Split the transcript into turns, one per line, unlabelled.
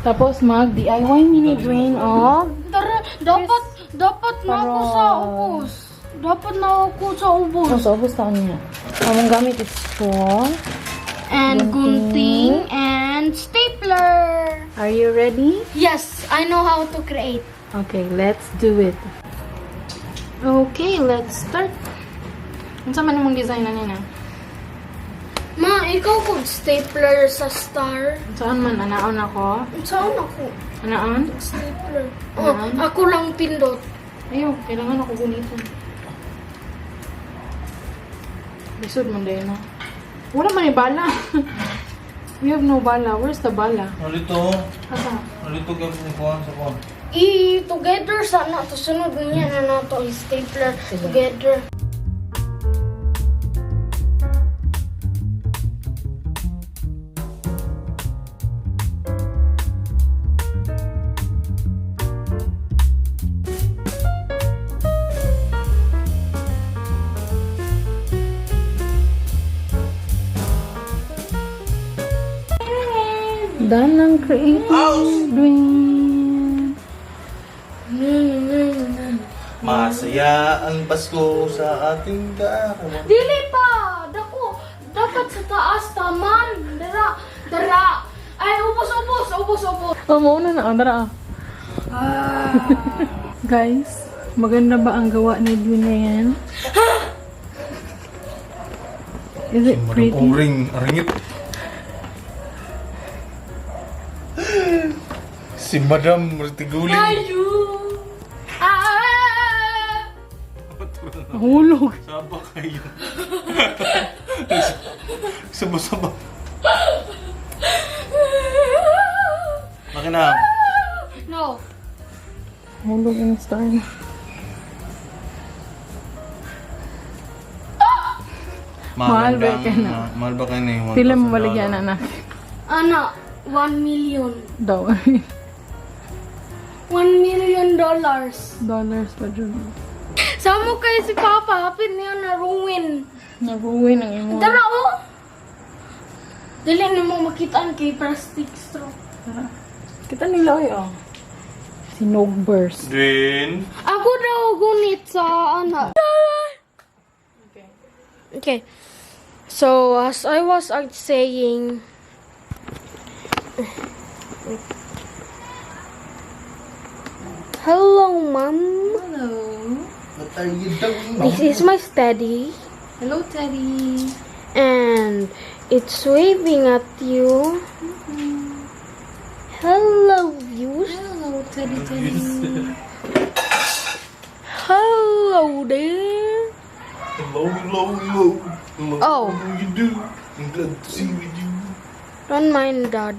Tapos mag DIY mini Dwayne of
Tara, dapat na ako sa ubos. Dapat na ako sa ubos.
Oh, sa ubos taon niya. Among gamit is straw.
And gunting and stapler.
Are you ready?
Yes, I know how to create.
Okay, let's do it. Okay, let's start. Unsa man imong design na nina?
Ma, ikaw kung stapler sa star.
Saan man anaon ako?
Saan ako?
Anaon?
Stapler. Oh,
Ano?
ako lang pindot.
Ayaw, kailangan ako guniton. Lisod man din na. Wala man bala. We have no bala. Where's the bala?
Nalito.
Asa?
Nalito gamit ni Kuan sa Kuan.
I together sa na to sunod niya na nato i stapler together.
Done ng creating Dwayne.
Masaya ang Pasko sa ating kaarawan.
Dili pa! Dako! Dapat sa taas taman! Dara! Dara! Ay, ubos, ubos! Ubos, ubos!
Oh, mauna na. Oh, tara. Ah. Guys, maganda ba ang gawa ni Dwayne na yan? Is it pretty?
Uring, ringit. Si Madam Tiguli.
Ayo! Ah!
Hulog.
Saba kayo. Saba-saba. Makina.
No.
Hulog yung star. Mahal ba
ang-
kayo na?
Mahal ba kayo na yung
Pila mo
$1,000?
baligyan, anak?
Ana, 1 million.
Daw.
$1 million.
Dollars pa dyan.
Samo kayo si Papa, hapit niya na-ruin.
Nabuwi ng imo.
Dara, oh! Dili na mo makitaan kay plastic straw.
Kita nila oy oh. Sinog burst.
Dwayne.
Ako daw gunit sa ana.
Okay.
Okay. So, as I was saying, hello, Mom.
Hello.
What are you doing?
This is my steady,
Hello, Teddy.
And it's waving at you. Hello, views.
Hello, Teddy, Teddy.
Hello there.
Hello, hello, hello. Hello,
Oh.
how you do? I'm glad to see with you.
Don't mind Dad.